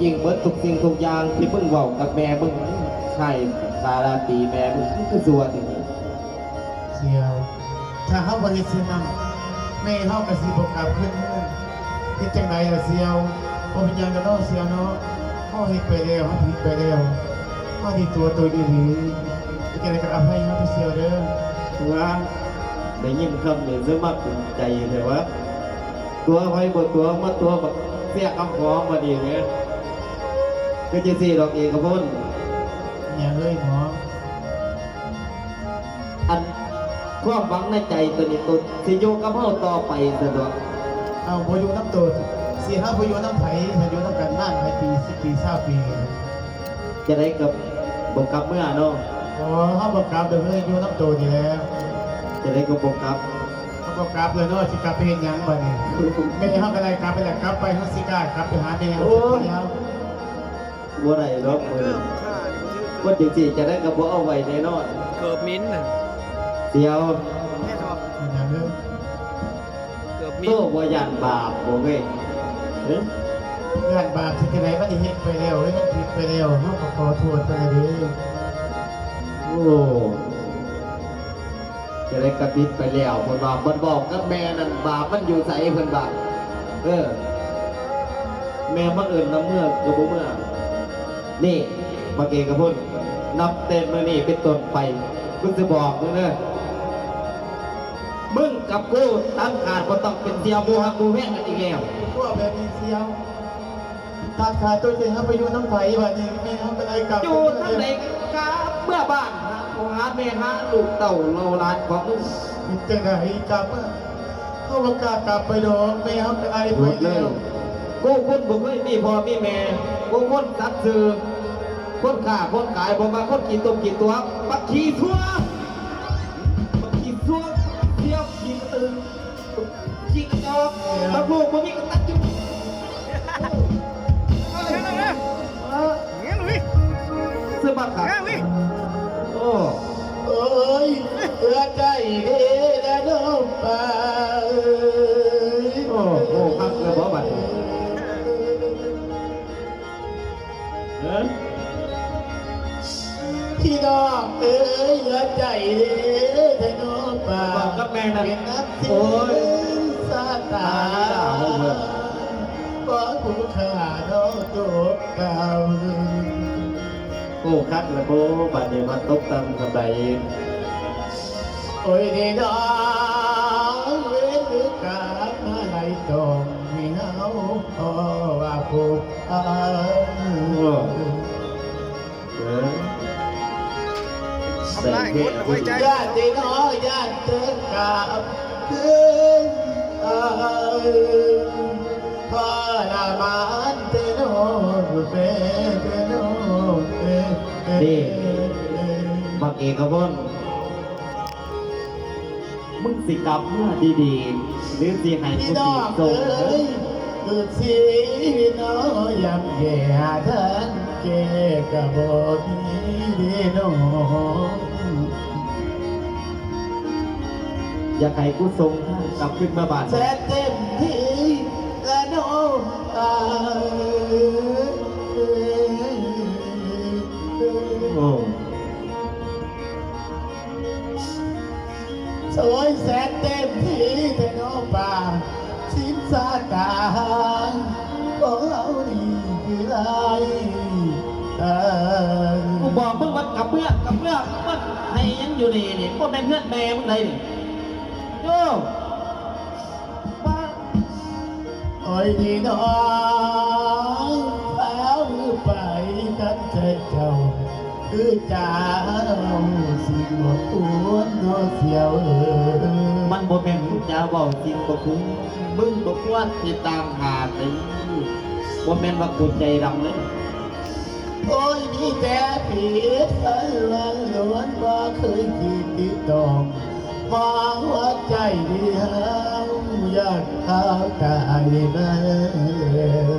ຈິງເບິດທຸກສິ່ງທຸກຢ່າງທີ່ມຶງເວົ້າກັບແມ່ມຶງ. ໃຊ້ກາລາຕີແມ່ມຶງ ຄືຊົ່ວແທ້. ສ່ຽວ ຖ້າເຮົາບໍ່ເຮັດເຊັ່ນນັ້ນ ແມ່ເຮົາກໍຊິບໍ່ກັບຄືນເມືອ. ເຮັດຈັ່ງໃດລະສ່ຽວ? ບໍ່ເປັນຫຍັງດອກເນາະສ່ຽວເນາະ, ເຮົາເຮັດໄປແລ້ວ ເຮົາຜິດໄປແລ້ວ ເຮົາຊິຕົວະຕົນອີ່ຫຼີ. ເຮັດຈັ່ງໃດກໍອະໄພເຮົາເດີສ່ຽວເດີ. ຫວາ ໄດ້ຍິນຄຳນີ້ ຄືມັກເປັນໃຈແທ້ຫວາ. ຕົວະໃຜບໍ່ຕົວະ ມາຕົວະບັກເຊຍຄຳຜອງບາດນີ້ແຫຼະ. ຄືຈັ່ງຊີ້ດອກເອກະພົນ. ຫຍັງເອີຍໝໍ? ອັນຄວາມຫວັງໃນໃຈໂຕນີ້ ໂຕຊິຢູ່ກັບເຮົາຕໍ່ໄປຊັ້ນດອກ. ເອົາ ບໍ່ຢູ່ນຳໂຕ ຊິຫາບໍ່ຢູ່ນຳໃຜ? ຖ້າຢູ່ນຳກັນນານຫຼາຍປີ ສິບປີ ຊາວປີ ຈັ່ງໃດກໍບໍ່ກັບເມືອເນາະ. ອໍ ເຮົາບໍ່ກັບດອກເອີຍ ຢູ່ນຳໂຕນີ້ແຫຼະ. ຈັ່ງໃດກໍບໍ່ກັບ. ເຮົາບໍ່ກັບແລ້ວເນາະ ຊິກັບໄປເຮັດຫຍັງບາດນີ້? ແມ່ເຮົາກໍໄດ້ກັບໄປແລ້ວ ກັບໄປເຮົາຊິກ້າກັບໄປຫາແມ່ເຮົາ. ໂອ້ຍ ບໍ່ໄດ້ດອກເອີຍ ຄົນຈັ່ງຊີ້ຈັ່ງໃດກໍບໍ່ເອົາໄວ້ແນ່ນອນ. ເກີບໝິ່ນນະ ສ່ຽວ. ເປັນຫຍັງເດີ? ເກີບໝິ່ນ. ໂຕບໍ່ຢ້ານບາບບໍ່ເວີຍ? ເອີ ຢ້ານບາບຊິຈັ່ງໃດ? ມັນໄດ້ເຮັດໄປແລ້ວເວີຍ ມັນຜິດໄປແລ້ວ ເຮົາກໍຂໍໂທດໄປແລ້ວເດ້. ໂອ້ ຈະໄດ້ກະຜິດໄປແລ້ວ ເພິ່ນວ່າ ເພິ່ນເວົ້າກັບແມ່ນັ້ນ ບາບມັນຢູ່ໃສ ເພິ່ນວ່າ. ເອີ ແມ່ມາເອີ້ນນຳເມືອກໍບໍ່ເມືອ. ນີ້ ບັກເອກະພົນ ນັບແຕ່ມື້ນີ້ເປັນຕົ້ນໄປ ກູຊິບອກມຶງເດີ ມຶງກັບກູຕັດຂາດ ບໍ່ຕ້ອງເປັນສ່ຽວໝູ່ຮັກໝູ່ແພງກັນອີກແລ້ວ. ຄືວ່າແບບນີ້ສ່ຽວ ຕັດຂາດໂຕເອງ ເຮົາໄປຢູ່ນຳໃຜບາດນີ້? ແມ່ເຮົາກໍໄດ້ກັບ ຢູ່ທາງໃດກໍກັບເມືອບ້ານ ຫາພໍ່ຫາແມ່ ຫາລູກເຕົ້າເຫຼົ່າຫຼານຂອງມຶງ. ເຮັດຈັ່ງໃດກັບເມືອ? ເຮົາບໍ່ກ້າກັບໄປດອກ ແມ່ເຮົາກໍໄລ່ໄປແລ້ວ. ກູຄົນບໍ່ເຄີຍມີພໍ່ມີແມ່ ກູຄົນສັດຊື່ ຄົນຄ້າຄົນຂາຍ ບໍ່ວ່າຄົນຂີ້ຕົມຂີ້ຕົວ ບັກຂີ້ຊົ່ວ ບັກຂີ້ຊົ່ວ ສ່ຽວຂີ້ກະຕື ຂີ້ກະຈອກ ບັກລູກບໍ່ມີກະຕັນຍູ. ເອີ ສະບັກຄັກ. ໂອ້ ໂອ້ຍ ເຫຼືອໃຈເດລະນ້ອງປາເອີຍ. ໂອ້ ໂອ້ ຄັກແລ້ວບໍ່ບັດນີ້? ເອີ ພີ່ນ້ອງເອີຍ ເຫຼືອໃຈເດແທ້ນ້ອງປາ ບອກກັບແມ່ນະ. ເປັນນັກສິນ ໂອ້ຍ ຊາຕາ ຕາຍແລ້ວເວີ້ຍ ບໍ່ຜູ້ຂ້ານ້ອງຕົກຕ່ຳ. ໂອ້ ຄັກແລ້ວໂອ້ ບາດນີ້ມາຕົກຕ່ຳສ່ຳໃດ? ໂອ້ຍເດນ້ອງ ເວນຫຼືກຳມາໄລ່ຕ້ອງໃຫ້ເຮົາພໍວ່າພົບກັນ. ເອີ ທຳລາຍຄົນໄວ້ໃຈ ຢ້ານເດນ້ອງ ຢ້ານເຕີນກັບຄືນເອົາ ທໍລະມານແທ້ນ້ອງແມ່ເດີນ້ອງເອີຍ. ນີ້ ບັກເອກະພົນ ມຶງຊິກັບເມືອດີໆ ຫຼືຊິໃຫ້ກູຕີສົ່ງ? ພີ່ນ້ອງເອີຍ ຄືຊີວິດນ້ອງ ຍ່ຳແຍ່ທາງແກ້ກໍບໍ່ມີເດນ້ອງ. ຢາກໃຫ້ກູສົ່ງທາງກັບຄືນມາບ້ານ ແສນເຕັມທີ່ລະນ້ອງເອີຍ. ໂອ້ ໂອ້ຍ ແສນເຕັມທີ່ແທ້ນ້ອງປາ ສິນຊາຕາຂອງເຮົານີ້ຄືຫຼາຍ. ເອີ ກູບອກມຶງວ່າກັບເມືອ ກັບເມືອ ມຶງໃຫ້ຫຍັງຢູ່ນີ້ນີ້ ບໍ່ແມ່ນເຮືອນແມ່ມຶງໃດນີ້. ໂອ້ ໂອ້ຍ ນີ້ນ້ອງ ພາມືໄປກັນແຕ່ເຈົ້າ ຄືຈາເວົ້າສິ່ງບໍ່ຄວນເນາະສ່ຽວເອີຍ. ມັນບໍ່ແມ່ນມຶງຈາເວົ້າສິ່ງບໍ່ຄວນ ມຶງບໍ່ຄວນທີ່ຕ່າງຫາກເດ້. ບໍ່ແມ່ນວ່າກູໃຈດຳເດ້. ໂອ້ຍ ມີແຕ່ຜິດໄປວັນລ້ວນ ບໍ່ເຄີຍຄິດຕິຕອງ ມອງຫົວໃຈທີ່ເຮົາຢາກເອົາຕາຍມາແລ້ວ.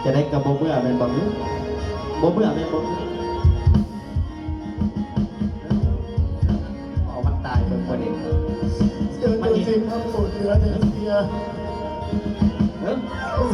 ຈະໄດ້ກໍບໍ່ເມືອແມ່ນບໍ່? ບໍ່ເມືອແມ່ນບໍ່? ເອົາມັນຕາຍເບິ່ງບໍ່ນີ້. ເຈົ້າ ມານີ້ ເຈົ້າຊິມາໂປດເຫຼືອແທ້ເສຍ. ເອີ ມຶງຊ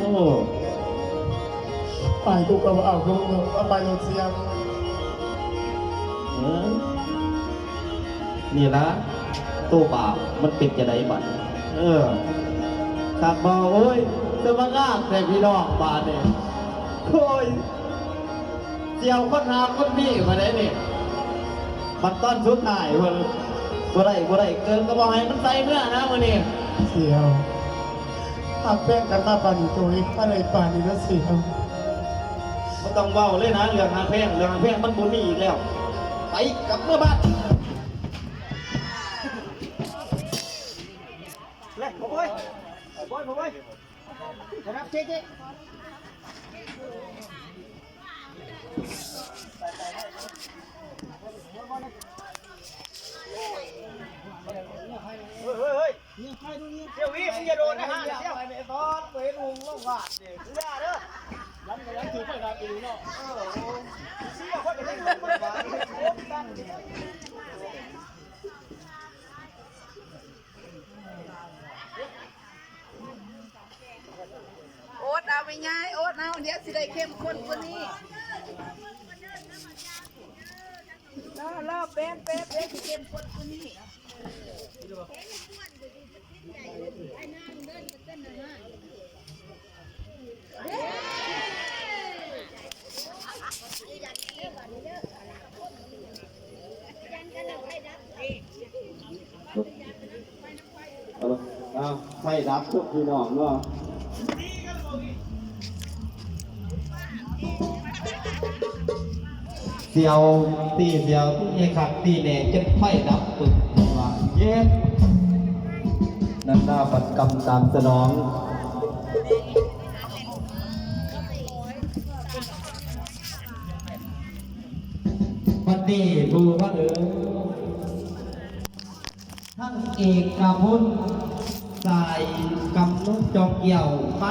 ໂອ້ ໄປ ກູກໍບໍ່ເອົາ ກູເອົາໄປໂລດສ່ຽວ. ເອີ ນີ້ລະ ໂຕບາບມັນເປັນຈັ່ງໃດບາດນີ້? ເອີ ຄັກບໍ່? ໂອ້ຍ ສະມາງາມແທ້ພີ່ນ້ອງບາດນີ້. ໂອ້ຍ ສ່ຽວຄົນຫາຄົນມີບາດໃດນີ້ ບັດຕອນສຸດທ້າຍເພິ່ນ ບໍ່ໄດ້ ບໍ່ໄດ້ ເກີນກໍບໍ່ໃຫ້ມັນໃສ່ເມືອນະມື້ນີ້. ສ່ຽວ ຮັກແພງກັນມາປານນີ້ ໂຕເອງມາໄດ້ປານນີ້ລະສ່ຽວ. ບໍ່ຕ້ອງເວົ້າເລີຍນະ ເລື່ອງຮັກແພງ ເລື່ອງຮັກແພງມັນບໍ່ມີອີກແລ້ວ. ໄປ ກັບເມືອບ້ານ. ເລີຍ ພໍ່ບອຍ ພໍ່ບອຍ ພໍ່ບອຍ ໄປຮັບເຈ ເຈ. ເຮີ້ຍ ເຮີ້ຍ ເຮີ້ຍ ສ່ຽວວີ ມຶງຢ່າໂດດນະ ຫ້າມສ່ຽວ ໄປແມ່ຕອນ ບໍ່ເຫັນຫຸງລົງບາດເດ້ ຢ່າເດີ ຍັງກໍຍັງຖືກໄປນານອີ່ຫຼີເນາະ ເອີ ໂອ້ ສ່ຽວ ຂ້ອຍກໍຍັງລົງໄປບາດນີ້ ອົດເອົາແມ່ຍາຍ ອົດເອົາ ດຽວຊິໄດ້ເຂັ້ມຂຸ້ນກວ່ານີ້ ລໍ ລໍແປັບ ແປັບ ດຽວຊິເຂັ້ມຂຸ້ນກວ່ານີ້. ເອົາ ເອົາ ໄຟດັບເດີພີ່ນ້ອງເນາະ. ສ່ຽວ ຕີສ່ຽວ ຕີໃຫ້ຄັກ ຕີແນ່ ຈົນໄຟດັບປຶບ ວ່າເຢັດ ນັ້ນນາ ບັດກຳຕາມສະໜອງ. ບັດນີ້ ຜູ້ມາເອີ ທັງເອກະພົນ ສາຍກຳນົງຈອກແກ້ວ ໄປ